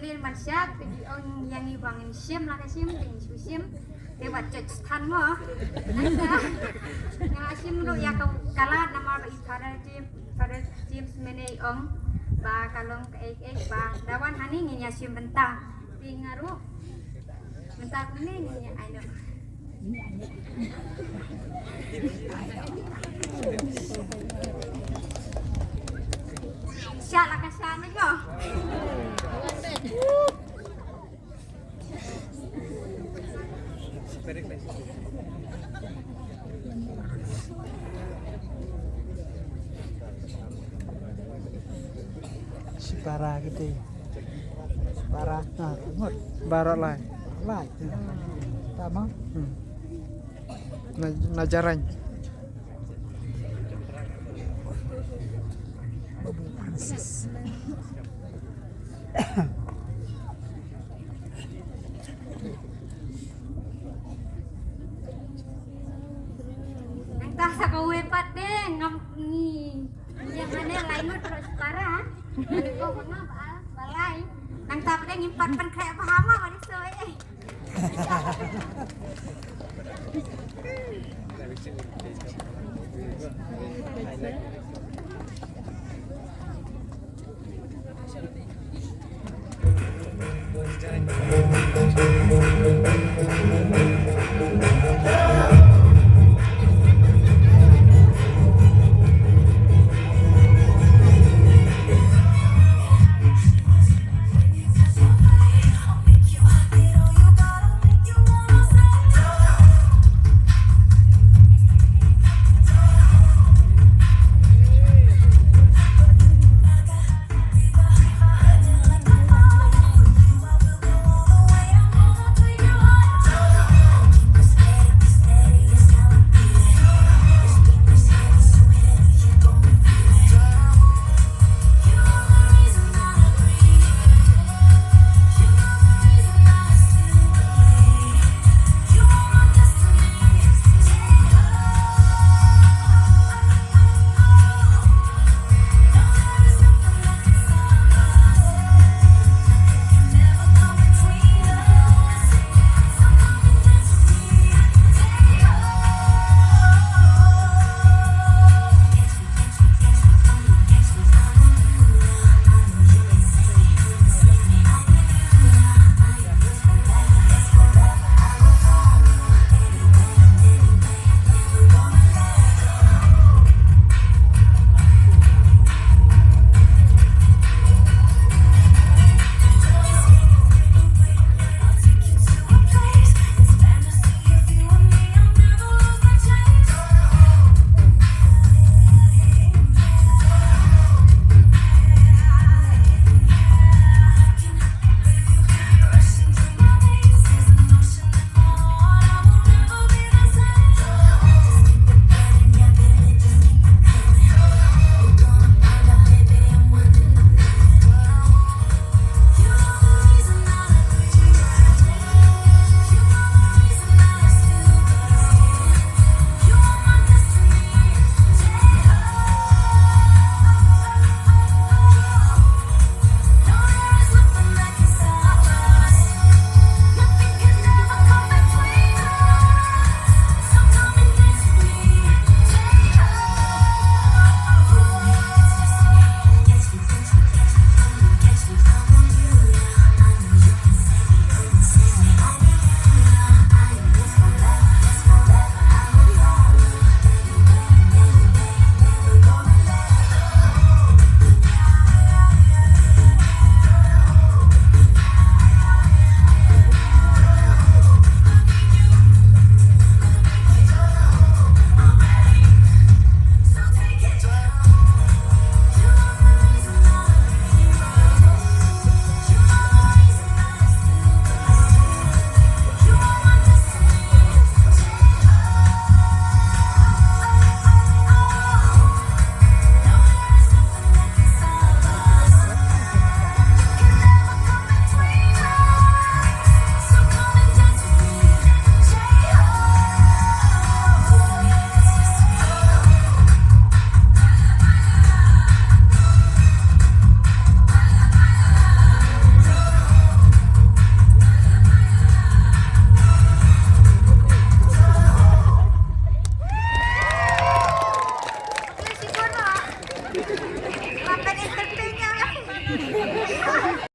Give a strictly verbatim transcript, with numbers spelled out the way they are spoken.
Ban shad, phi ong ïa ngi ba ngin shim la ka shim, ngin shu shim. Te wat judge than mo. Nga la shim ruh ïa ka kala namar ba i Father James, Father James mynne i ong ba ka long kaei kaei ba da wan hangne ngin ïa shim bynta. Te nga ruh bynta kumne ngin ïa ai noh. Shah la ka shah na yo. Shipara kita. Shipara. Ah, ngut. Baroh lai. Lai. Tama. Hmm. Na, na Jarain. Babu Francis. Nangta sa kawei pat de ngam ngi. Ïa mane lai ngut ruh shipara. Ko manga ba, ba lai. Nangta pat de ngim pat pynkhreh ba hama ba de soi.